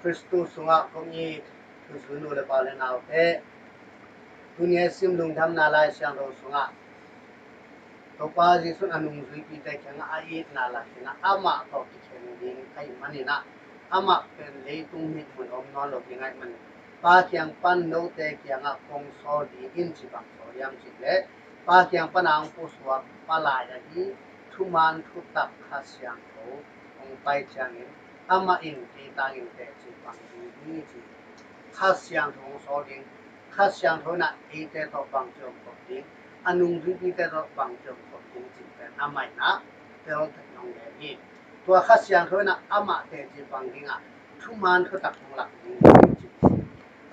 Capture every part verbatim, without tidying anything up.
Khristu sungah kong it thuzui nu le pa le naute, tuni a sim lungdamna Lai Siangtho sungah Topa Jesuh in a nungzuipite kiangah a itna lakinah amah tawh kikhen ding ahih maninah, amah pen leitung mihmun om nawn lo ding ahih manin, Pa kiang pan note kiangah kong sawl ding in ci bang sawl hiam cihleh, Pa kiang pana hong pusuak palai ahi thuman thutak Kha Siangtho hong pai ciangin, amah in Peter in teci bang ding hi ci. Kha Siangtho hong sawl ding, Kha Siangtho inah eite tawh bang ci om khop ding, a nungzuipite tawh bang ci om khop ding cih pen amah inah tel thei hong gen hi. Tua Kha Siangtho inah amah teci bang dingah thuman thutak hong lak ding hi ci.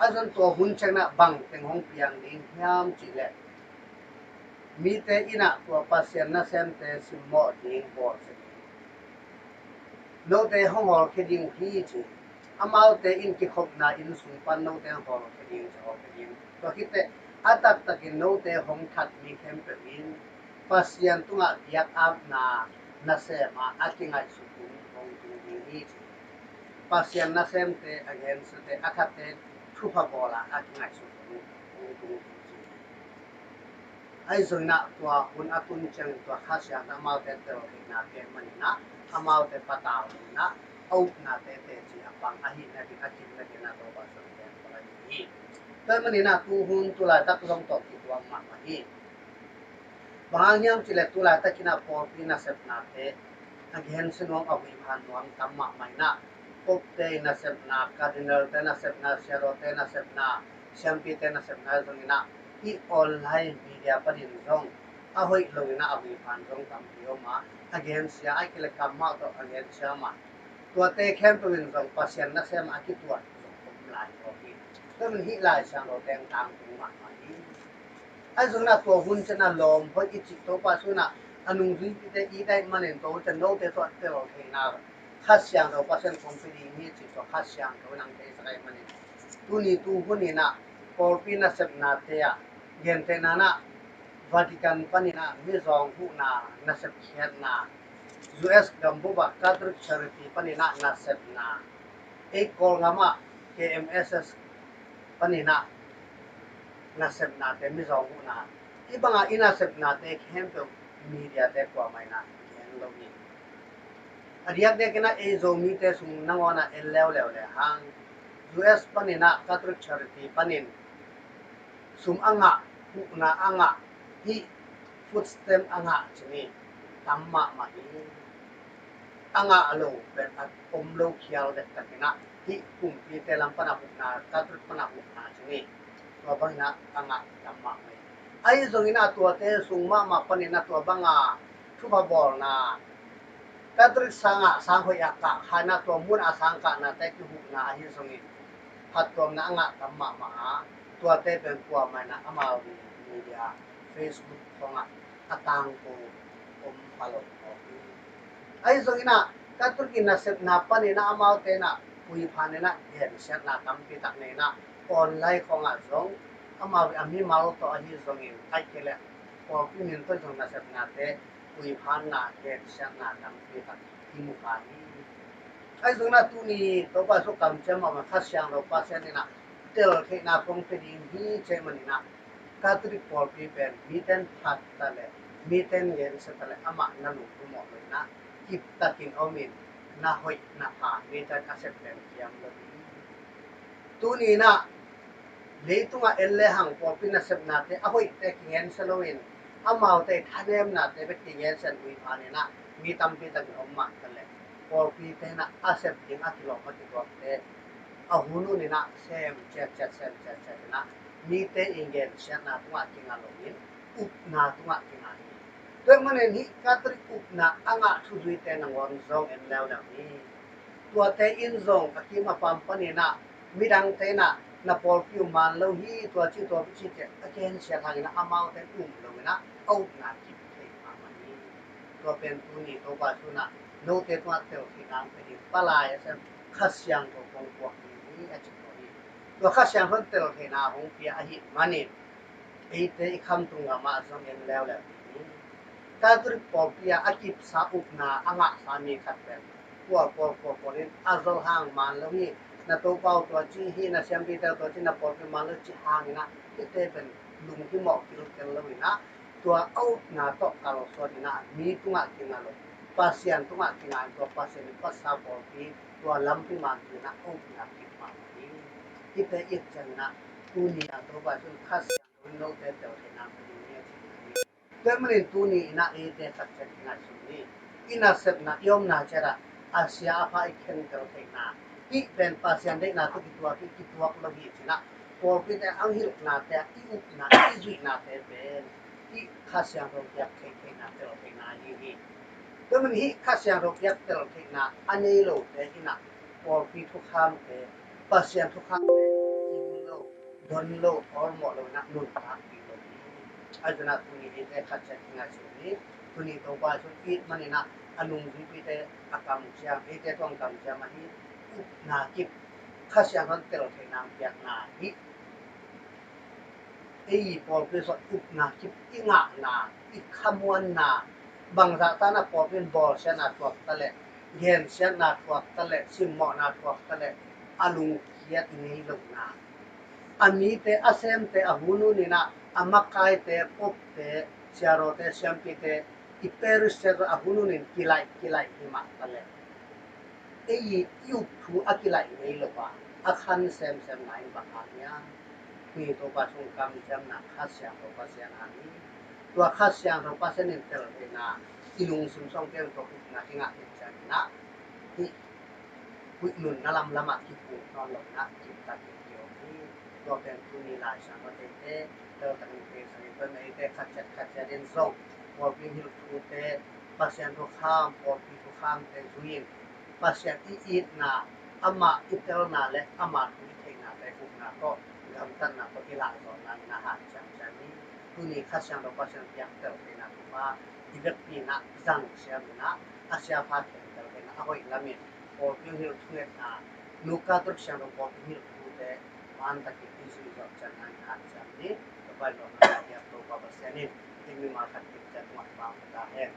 A zon tua hun cianginah bang teng hong piang ding hiam cihleh, mite inah tua Pasian nasemte simmawh ding bawlsia ding, note hong hawlkhia ding uh hi ci. Amaute in kikhopna inn sung pan note hong hawlkhia ding ci, hawlkhia ding. Tua khit teh a taktakin note hong that mi khempeuh in Pasian tungah biakapna nasem a a kingaihsut hun hong tung ding hi ci. Pasian nasemte, a gensiate, a thatte thupha bawl a a kingaihsut hun hong tung ding hi ci. Ahi zonginah tua hun a tun ciangin tua Kha Siangtho amaute teltheihna pia maninah, amaute patau inah a upnate teci a pang ahih nading a kim nadinah Topa Jesuh in gen pah hi. Tua maninah tu hun tu laitak zong tawh kituak mahmah hi. Bang hang hiam cihleh tu laitakinah pawlpi nasepnate a gensia nuam, a huipha nuam tam mahmah inah, popte nasepna, cardinalte nasepna, siadawte nasepna, siampite nasepna zonginah, hih online media panin zong a hoih loinah a huipha zong tampi om a, a gensia a kileh kammal tawh a gensia mah. Tuate khempeuh in zong Pasian nasem a kituat zong om lai hi. Tua manin hih Lai Siangtho teng tangtung mahmah hi. Ahi zonginah tua hun cianginah lawm hoih i cih Topa Jesuh inah a nungzuipite it ahih manin tua hun ciang note tawh teltheihna Kha Siangtho Pasian kong pia ding hi cih tua Kha Siangtho in hong theisak ahih manin, tuni tu hun inah pawlpi nasepnate ah gentehna inah Vatican paninah mizawng huhna nasepkhiatna, U S gambup ah Catholic Charity paninah nasepna, ei Kawlgam ah K M S S paninah nasepnate mizawng huhna, hih bangah i nasepnate khempeuh mediate kuamah inah gen lo hi. A diakdiakinah ei Zomite sung nangawnah en leuleu le hang, U S paninah Catholic Charity panin sum a ngah, huhna a ngah, hih food stamp a ngah cih hi, tam mahmah hi. A ngah lo pen a om lo khial dektakinah hih kumpite lam pana huhna, Catholic pana huhna cih hi. Tua banginah a ngah tam mahmah hi. Ahi zonginah tuate sung mahmah paninah tua banga thupha bawlna, Catholic sangah sang hoih a kah kha inah tua mun a sang kahnate kihuhna ahi zongin phattuamna a ngah tam mahmah a, tuate pen kuamah inah amau media, Facebook khawngah a tangko om pha lo mawk hi. Ahi zonginah Catholic in nasepna paninah amaute inah puiphan inah gensiatna tampi tak nei inah online khawngah zong amau a mimal tawh ahi zongin, ahih kei leh pawlpi min tawh zong nasepnate puiphanna gensiatna tampi tak i mu kha hi. Ahi zonginah tuni Topa Jesuh kamciam mahmah Kha Siangtho Pasian inah teltheihna kong pia ding hi cih maninah Catholic pawlpi pen miten phat taleh, miten gensia taleh amah na lungdam mawh lo inah kiptakin omin, na hoih na pha miten a sep pen kiam lo hi. Tuni inah leitungah en lehang pawlpi nasepnate a hoihte kigensia loin, amaute thanemnate bek kigensia in huipha inah mi tampi takin om mah taleh, pawlpite inah a sep ding a kilawm a kituakte a hun hun inah sem ciatciat, sem ciatciat inah mite i gensiatna tungah kinga loin upna tungah kinga hi. Tua ahih manin hih Catholic upna a ngah thuzuite nangawn zong en leuleu hi. Tuate in zong a kim a pam paninah midangte inah na pawlpi uh man lo hi, tua ci tua ci ci a gensiat hangin amaute um lo inah a upna kip thei mahmah hi. Tua pen tuni Topa Jesuh inah note tungah teltheihna hong pia ding palai a sem Kha Siangtho kong puak ding hi a ci hi. Tua Kha Siangtho in teltheihna hong pia ahih manin eite i khamtung gamah zong en leuleu ding hi. Catholic pawlpi ah a kipsa upna a ngahsa mi khat pen kua pawl kua pawl in a zol hang man lo hi, Na Topa uh tua ci hi, na siampite uh tua ci, na pawlpi man lo ci hangin ah, hihte pen lunghimawh kilkel lo in ah, tua a upna tawh kalsuan in ah, mi tungah kingah lo, Pasian tungah kingah in, tua Pasian in phatsa pawlpi, tua lampi man tu in ah a upna kip mah hi. Hihte i et ciangin ah, tuni a Topa Jesuh in Kha Siangtho in note tel theihna ka ding hi, a ci hi. Tua manin tuni in ah eite khat ciat kingaihsun ni. I nasepna, i omna ciat ah a sia a pha i khentel theihna, hih pen Pasian deihna tawh kituak hi, kituak lo hi ci-in ah, pawlpite a hilhnate, i upna, i zuihnate pen hih Kha Siangtho piak thei theihna, tel theihna hi hi. Tua manin hih Kha Siangtho piak tel theihna a nei lote in ah pawlpi thukhamte, Pasian thukhamte, kim lo, don lo, awlmawh lo in ah nuntak ding lo hi. Ahi zongin ah tuni eite khat ciat kingaihsun ni. Tuni Topa Jesuh it manin ah a nungzuipite a kamciam, eite tawh a kamciam ahi upna kip, Kha Siangtho in tel theihna piakna hi. Ei pawlpi sung upna kip i ngahna, i khamuanna, bangzah tan ah pawlpi in bawlsiatna thuak ta leh, gensiatna thuak ta leh, simmawhna thuak ta leh, a lungkiat ngei lohna, a mite, a semte, a hun hun in ah a makaite, popte, siarote, siampite, i parish ciat a hun hun in kilaih, kilaih hi mah ta leh, ei i up thu a kilaih ngei lo a, a khan semsem na in bang hang hiam? Hih Topa Jesuh kamciamna Kha Siangtho Pasian hang hi. Tua Kha Siangtho Pasian in tel theihna, i lungsim sung teng tua upna kingah khit ciangin ah, hih huih nunna lamlam ah kipuk nawn lo in ah, kiptak in kiom hi. Tua pen tuni Lai Siangtho teite teltak in, teisang in, tua manin eite khat ciat khat ciat in zong pawlpi hilh thute, Pasian thukham, pawlpi thukhamte zui in, Pasian i itna, amah i telna le amah thu i theihna le upna tawh, gamtatna tawh i lahzawh nangin ah hanciam ciam hi. Tuni Kha Siangtho Pasian piak tel theihna thupha i vekpi in ah zang siam in ah, a sia pha khentel theihna, a hoih lamin pawlpi hilh thungetna, Nu Katolik Siangtho pawlpi hilh thute mantakin i zui zawh ciat nangin hanciam hi. Topa in lawmna piak, Topa Pasian in ei mimal khat kim ciat tungah pang ta hen.